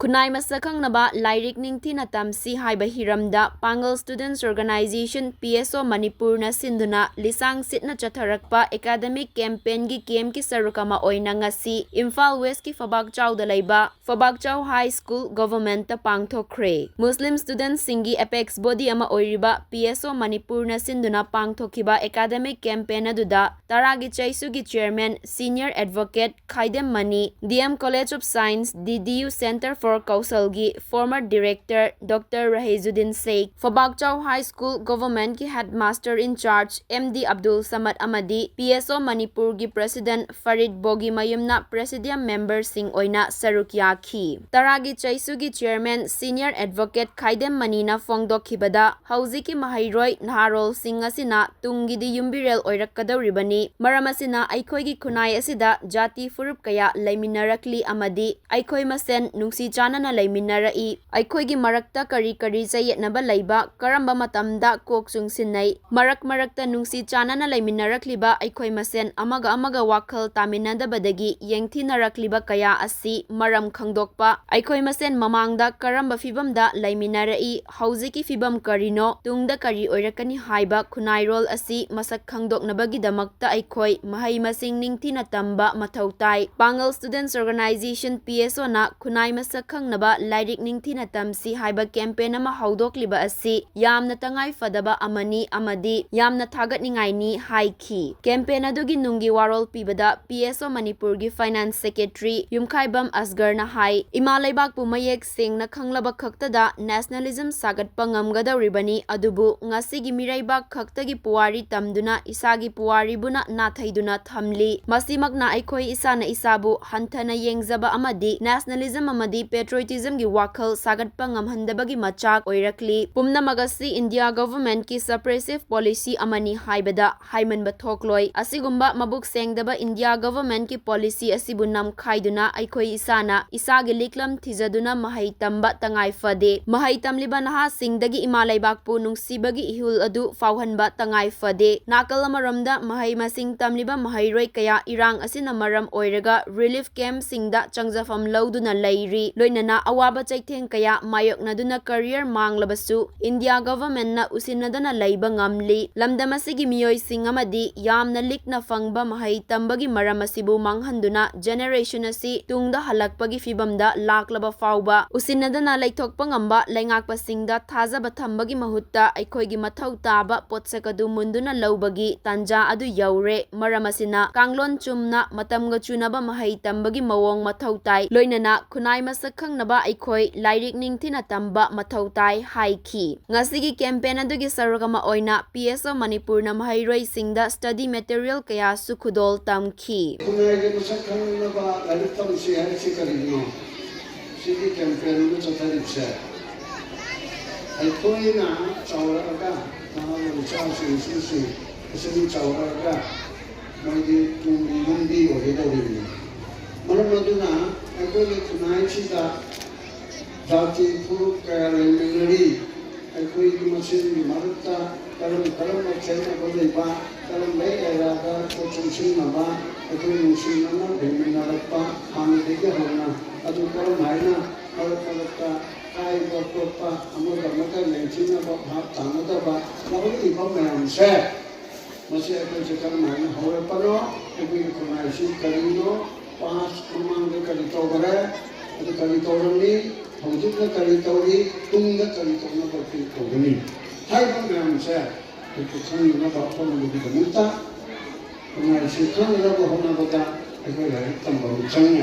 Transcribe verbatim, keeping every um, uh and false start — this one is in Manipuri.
ꯈꯨꯟꯅꯥꯏ ꯃꯁꯛ ꯈꯪꯅꯕ ꯂꯥꯏꯔꯤꯛ ꯅꯤꯡꯊꯤꯅ ꯇꯝꯁꯤ ꯍꯥꯏꯕ ꯍꯤꯔꯝꯗ ꯄꯥꯡꯒꯜ Students Organisation, P S O, ꯃꯅꯤꯄꯨꯔꯅ ꯁꯤꯟꯗꯨꯅ ꯂꯤꯁꯥꯡ ꯁꯤꯠꯅ ꯆꯠꯊꯔꯛꯄ academic campaignꯒꯤ camp ꯀꯤ ꯁꯔꯨꯛ ꯑꯃ ꯑꯣꯏꯅ ꯉꯁꯤ ꯏꯝꯐꯥꯜ West ꯀꯤ ꯐꯕꯥꯛꯆꯥꯎꯗ ꯂꯩꯕ ꯐꯕꯥꯛꯆꯥꯎ High School Government ꯇ ꯄꯥꯡꯊꯣꯛꯈ꯭ꯔꯦ꯫ Muslim students ꯁꯤꯡꯒꯤ apex body ꯑꯃ ꯑꯣꯏꯔꯤꯕ P S O ꯃꯅꯤꯄꯨꯔꯅ ꯁꯤꯟꯗꯨꯅ ꯄꯥꯡꯊꯣꯛꯈꯤꯕ academic campaign ꯑꯗꯨꯗ ꯇꯔꯥꯒꯤ ꯆꯩꯁꯨꯒꯤ chairman, senior advocate Khaidem Mani, D M College of Science, D D U Center for Kausal ꯒꯤ former director Doctor Rahijuddin Sekh, Phabakchao High School Government ꯀꯤ headmaster in charge M D Abdul Samad ꯑꯃꯗꯤ P S O ꯃꯅꯤꯄꯨꯔꯒꯤ president ꯐꯔꯤꯗ ꯕꯣꯒꯤꯃꯌꯨꯝꯅ presidium member ꯁꯤꯡ ꯑꯣꯏꯅ ꯁꯔꯨꯛ ꯌꯥꯈꯤ꯫ ꯇꯔꯥꯒꯤ ꯆꯩꯁꯨꯒꯤ chairman, senior advocate ꯈꯥꯏꯗꯦꯝ ꯃꯅꯤꯅ ꯐꯣꯡꯗꯣꯛꯈꯤꯕꯗ, ꯍꯧꯖꯤꯛꯀꯤ ꯃꯍꯩꯔꯣꯏ ꯅꯍꯥꯔꯣꯜꯁꯤꯡ ꯑꯁꯤꯅ ꯇꯨꯡꯒꯤꯗꯤ ꯌꯨꯝꯕꯤꯔꯦꯜ ꯑꯣꯏꯔꯛꯀꯗꯧꯔꯤꯕꯅꯤ꯫ ꯃꯔꯝ ꯑꯁꯤꯅ ꯑꯩꯈꯣꯏꯒꯤ ꯈꯨꯟꯅꯥꯏ ꯑꯁꯤꯗ ꯖꯥꯇꯤ ꯐꯨꯔꯨꯞ ꯀꯌꯥ ꯂꯩꯃꯤꯟꯅꯔꯛꯂꯤ ꯑꯃꯗꯤ ꯑꯩꯈꯣꯏ ꯃꯁꯦꯟ ꯅꯨꯡꯁꯤ ꯆꯥꯟꯅꯅ ꯂꯩꯃꯤꯟꯅꯔꯛꯏ꯫ ꯑꯩꯈꯣꯏꯒꯤ ꯃꯔꯛꯇ ꯀꯔꯤ ꯀꯔꯤ ꯆꯌꯦꯠꯅꯕ ꯂꯩꯕ, ꯀꯔꯝꯕ ꯃꯇꯝꯗ ꯀꯣꯛ ꯆꯨꯡꯁꯤꯟꯅꯩ, ꯃꯔꯛ ꯃꯔꯛꯇ ꯅꯨꯡꯁꯤ ꯆꯥꯟꯅꯅ ꯂꯩꯃꯤꯟꯅꯔꯛꯂꯤꯕ ꯑꯩꯈꯣꯏ ꯃꯁꯦꯟ ꯑꯃꯒ ꯑꯃꯒ ꯋꯥꯈꯜ ꯇꯥꯃꯤꯟꯅꯗꯕꯗꯒꯤ ꯌꯦꯡꯊꯤꯅꯔꯛꯂꯤꯕ ꯀꯌꯥ ꯑꯁꯤ ꯃꯔꯝ ꯈꯪꯗꯣꯛꯄ, ꯑꯩꯈꯣꯏ ꯃꯁꯦꯟ ꯃꯃꯥꯡꯗ ꯀꯔꯝꯕ ꯐꯤꯚꯝꯗ ꯂꯩꯃꯤꯟꯅꯔꯛꯏ, ꯍꯧꯖꯤꯛꯀꯤ ꯐꯤꯚꯝ ꯀꯔꯤꯅꯣ, ꯇꯨꯡꯗ ꯀꯔꯤ ꯑꯣꯏꯔꯛꯀꯅꯤ ꯍꯥꯏꯕ ꯈꯨꯟꯅꯥꯏꯔꯣꯜ ꯑꯁꯤ ꯃꯁꯛ ꯈꯪꯗꯣꯛꯅꯕꯒꯤꯗꯃꯛꯇ ꯑꯩꯈꯣꯏ ꯃꯍꯩ ꯃꯁꯤꯡ ꯅꯤꯡꯊꯤꯅ ꯇꯝꯕ ꯃꯊꯧ ꯇꯥꯏ꯫ ꯄꯥꯡꯒꯜ Students Organisation, P S O ꯅ ꯈꯨꯟꯅꯥꯏ ꯃꯁꯛ ꯈꯪꯅꯕ ꯂꯥꯏꯔꯤꯛ ꯅꯤꯡꯊꯤꯅ ꯇꯝꯁꯤ ꯍꯥꯏꯕ campaign ꯑꯃ ꯍꯧꯗꯣꯛꯂꯤꯕ ꯑꯁꯤ ꯌꯥꯝꯅ ꯇꯉꯥꯏ ꯐꯗꯕ ꯑꯃꯅꯤ ꯑꯃꯗꯤ ꯌꯥꯝꯅ ꯊꯥꯒꯠꯅꯤꯡꯉꯥꯏꯅꯤ ꯍꯥꯏꯈꯤ꯫ Campaign ꯑꯗꯨꯒꯤ ꯅꯨꯡꯒꯤ ꯋꯥꯔꯣꯜ ꯄꯤꯕꯗ P S O ꯃꯅꯤꯄꯨꯔꯒꯤ finance secretary ꯌꯨꯝꯈꯥꯏꯕꯝ ꯑꯁꯒꯔꯅ ꯍꯥꯏ, ꯏꯃꯥ ꯂꯩꯕꯥꯛꯄꯨ ꯃꯌꯦꯛ ꯁꯦꯡꯅ ꯈꯪꯂꯕ ꯈꯛꯇꯗ nationalism ꯁꯥꯒꯠꯄ ꯉꯝꯒꯗꯧꯔꯤꯕꯅꯤ, ꯑꯗꯨꯕꯨ ꯉꯁꯤꯒꯤ ꯃꯤꯔꯩꯕꯥꯛ ꯈꯛꯇꯒꯤ ꯄꯨꯋꯥꯔꯤ ꯇꯝꯗꯨꯅ ꯏꯁꯥꯒꯤ ꯄꯨꯋꯥꯔꯤꯕꯨꯅ ꯅꯥꯊꯩꯗꯨꯅ ꯊꯝꯂꯤ꯫ ꯃꯁꯤꯃꯛꯅ ꯑꯩꯈꯣꯏ ꯏꯁꯥꯅ ꯏꯁꯥꯕꯨ ꯍꯟꯊꯅ ꯌꯦꯡꯖꯕ ꯑꯃꯗꯤ nationalism ꯑꯃꯗꯤ patriotism ꯒꯤ ꯋꯥꯈꯜ ꯁꯥꯒꯠꯄ ꯉꯝꯍꯟꯗꯕꯒꯤ ꯃꯆꯥꯛ ꯑꯣꯏꯔꯛꯂꯤ꯫ ꯄꯨꯝꯅꯃꯛ ꯑꯁꯤ India government ꯀꯤ suppressive policy ꯑꯃꯅꯤ ꯍꯥꯏꯕꯗ ꯍꯥꯏꯃꯟꯕ ꯊꯣꯛꯂꯣꯏ꯫ ꯑꯁꯤꯒꯨꯝꯕ ꯃꯕꯨꯛ ꯁꯦꯡꯗꯕ India government ꯀꯤ policy ꯑꯁꯤꯕꯨ ꯅꯝꯈꯥꯏꯗꯨꯅ ꯑꯩꯈꯣꯏ ꯏꯁꯥꯅ ꯏꯁꯥꯒꯤ ꯂꯤꯛꯂꯝ ꯊꯤꯖꯗꯨꯅ ꯃꯍꯩ ꯇꯝꯕ ꯇꯉꯥꯏ ꯐꯗꯦ꯫ ꯃꯍꯩ ꯇꯝꯂꯤꯕ ꯅꯍꯥꯁꯤꯡꯗꯒꯤ ꯏꯃꯥ ꯂꯩꯕꯥꯛꯄꯨ ꯅꯨꯡꯁꯤꯕꯒꯤ ꯏꯍꯨꯜ ꯑꯗꯨ ꯐꯥꯎꯍꯟꯕ ꯇꯉꯥꯏ ꯐꯗꯦ꯫ ꯅꯥꯀꯜ ꯑꯃꯔꯣꯝꯗ ꯃꯍꯩ ꯃꯁꯤꯡ ꯇꯝꯂꯤꯕ ꯃꯍꯩꯔꯣꯏ ꯀꯌꯥ ꯏꯔꯥꯡ ꯑꯁꯤꯅ ꯃꯔꯝ ꯑꯣꯏꯔꯒ relief camp ꯁꯤꯡꯗ ꯆꯪꯖꯐꯝ ꯂꯧꯗꯨꯅ ꯂꯩꯔꯤ꯫ ꯂꯣꯏꯅꯅ ꯑꯋꯥꯕ ꯆꯩꯊꯦꯡ ꯀꯌꯥ ꯃꯥꯌꯣꯛꯅꯗꯨꯅ career ꯃꯥꯡꯂꯕꯁꯨ, ꯏꯟꯗꯤꯌꯥ governmentꯅ ꯎꯁꯤꯟꯅꯗꯅ ꯂꯩꯕ ꯉꯝꯂꯤ꯫ ꯂꯝꯗꯝ ꯑꯁꯤꯒꯤ ꯃꯤꯑꯣꯏꯁꯤꯡ ꯑꯃꯗꯤ ꯌꯥꯝꯅ ꯂꯤꯛꯅ ꯐꯪꯕ ꯃꯍꯩ ꯇꯝꯕꯒꯤ ꯃꯔꯝ ꯑꯁꯤꯕꯨ ꯃꯥꯡꯍꯟꯗꯨꯅ generation ꯑꯁꯤ ꯇꯨꯡꯗ ꯍꯜꯂꯛꯄꯒꯤ ꯐꯤꯕꯝꯗ ꯂꯥꯛꯂꯕ ꯐꯥꯎꯕ, ꯎꯁꯤꯟꯅꯗꯅ ꯂꯩꯊꯣꯛꯄ ꯉꯝꯕ ꯂꯩꯉꯥꯛꯄꯁꯤꯡꯗ ꯊꯥꯖꯕ ꯊꯝꯕꯒꯤ ꯃꯍꯨꯠꯇ, ꯑꯩꯈꯣꯏꯒꯤ ꯃꯊꯧ ꯇꯥꯕ ꯄꯣꯠꯁꯛ ꯑꯗꯨ ꯃꯨꯟꯗꯨꯅ ꯂꯧꯕꯒꯤ ꯇꯥꯟꯖꯥ ꯑꯗꯨ ꯌꯧꯔꯦ꯫ ꯃꯔꯝ ꯑꯁꯤꯅ, ꯀꯥꯡꯂꯣꯟ ꯆꯨꯝꯅ ꯃꯇꯝꯒ ꯆꯨꯅꯕ ꯃꯍꯩ ꯇꯝꯕꯒꯤ ꯃꯑꯣꯡ ꯃꯊꯧ ꯇꯥꯏ꯫ ꯂꯣꯏꯅꯅ ꯈꯨꯟꯅꯥꯏ ꯃꯁꯛ ꯈꯪꯅꯕ ꯑꯩꯈꯣꯏ ꯂꯥꯏꯔꯤꯛ ꯅꯤꯡꯊꯤꯅ ꯇꯝꯕ ꯃꯊꯧ ꯇꯥꯏ ꯍꯥꯏꯈꯤ꯫ ꯉꯁꯤꯒꯤ campaign ꯑꯗꯨꯒꯤ ꯁꯔꯨꯛ ꯑꯃ ꯑꯣꯏꯅ P S O ꯃꯅꯤꯄꯨꯔꯅ ꯃꯍꯩꯔꯣꯏꯁꯤꯡꯗ study material ꯀꯌꯥꯁꯨ ꯈꯨꯗꯣꯜ ꯇꯝꯈꯤ꯫ ꯈꯨꯟꯅꯥꯏꯒꯤ ꯃꯁꯛ ꯈꯪꯅꯕ ꯂꯥꯏꯔꯤꯛ ꯇꯝꯁꯤ ꯍꯥꯏꯔꯤꯁꯤ ꯀꯔꯤꯒꯤꯅꯣ? ꯁꯤꯒꯤ campaign ꯑꯃ ꯆꯠꯊꯔꯤꯕꯁꯦ, ꯑꯩꯈꯣꯏꯅ ꯆꯥꯎꯔꯛꯑꯒ, ꯅꯍꯥꯔꯣꯜ ꯏꯆꯥꯁꯤꯡꯁꯤꯁꯨ ꯑꯁꯤꯅ ꯆꯥꯎꯔꯛꯑꯒ ꯃꯣꯏꯒꯤ ꯇꯨꯡꯒꯤ ꯌꯨꯝꯕꯤ ꯑꯣꯏꯒꯗꯧꯔꯤꯕꯅꯤ꯫ ꯃꯔꯝ ꯑꯗꯨꯅ ꯑꯩꯈꯣꯏꯒꯤ ꯈꯨꯟꯅꯥꯏꯁꯤꯗ ꯖꯥꯇꯤ ꯐꯨꯔꯨꯞ ꯀꯌꯥ ꯂꯩꯃꯤꯟꯅꯔꯤ꯫ ꯑꯩꯈꯣꯏꯒꯤ ꯃꯁꯦꯟꯒꯤ ꯃꯔꯛꯇ ꯀꯔꯝ ꯀꯔꯝꯕ ꯈꯦꯠꯅꯕ ꯂꯩꯕ, ꯀꯔꯝꯕ areaꯗ ꯈꯨꯠ ꯆꯪꯁꯤꯟꯅꯕ, ꯑꯩꯈꯣꯏ ꯅꯨꯡꯁꯤꯅꯅ ꯂꯩꯃꯤꯟꯅꯔꯛꯄ ꯍꯥꯟꯅꯗꯒꯤ ꯍꯧꯅ, ꯑꯗꯨ ꯀꯔꯝ ꯍꯥꯏꯅ ꯃꯔꯛ ꯃꯔꯛꯇ ꯀꯥꯏꯕ ꯈꯣꯠꯄ, ꯑꯃꯒ ꯑꯃꯒ ꯌꯦꯡꯊꯤꯅꯕ, ꯚꯥꯞ ꯇꯥꯅꯗꯕ ꯌꯥꯎꯔꯛꯂꯤꯕ ꯃꯌꯥꯝꯁꯦ, ꯃꯁꯤ ꯑꯩꯈꯣꯏꯁꯦ ꯀꯔꯝ ꯍꯥꯏꯅ ꯍꯧꯔꯛꯄꯅꯣ, ꯑꯩꯈꯣꯏꯒꯤ ꯈꯨꯟꯅꯥꯏꯁꯤ ꯀꯔꯤꯅꯣ, past ꯃꯃꯥꯡꯗ ꯀꯔꯤ ꯇꯧꯈꯔꯦ, ꯑꯗꯨ ꯀꯔꯤ ꯇꯧꯔꯝꯃꯤ, ꯍꯧꯖꯤꯛꯅ ꯀꯔꯤ ꯇꯧꯔꯤ, ꯇꯨꯡꯗ ꯀꯔꯤ ꯇꯧꯅꯕ ꯑꯩꯈꯣꯏ ꯇꯧꯒꯅꯤ ꯍꯥꯏꯕ ꯃꯌꯥꯝꯁꯦ ꯑꯩꯈꯣꯏ ꯈꯪꯅꯅꯕ ꯍꯣꯠꯅꯕꯒꯤꯗꯃꯛꯇ, ꯈꯨꯟꯅꯥꯏꯁꯤ ꯈꯪꯅꯅꯕ ꯍꯣꯠꯅꯕꯗ ꯑꯩꯈꯣꯏ ꯂꯥꯏꯔꯤꯛ ꯇꯝꯕ ꯑꯃ ꯆꯪꯉꯦ꯫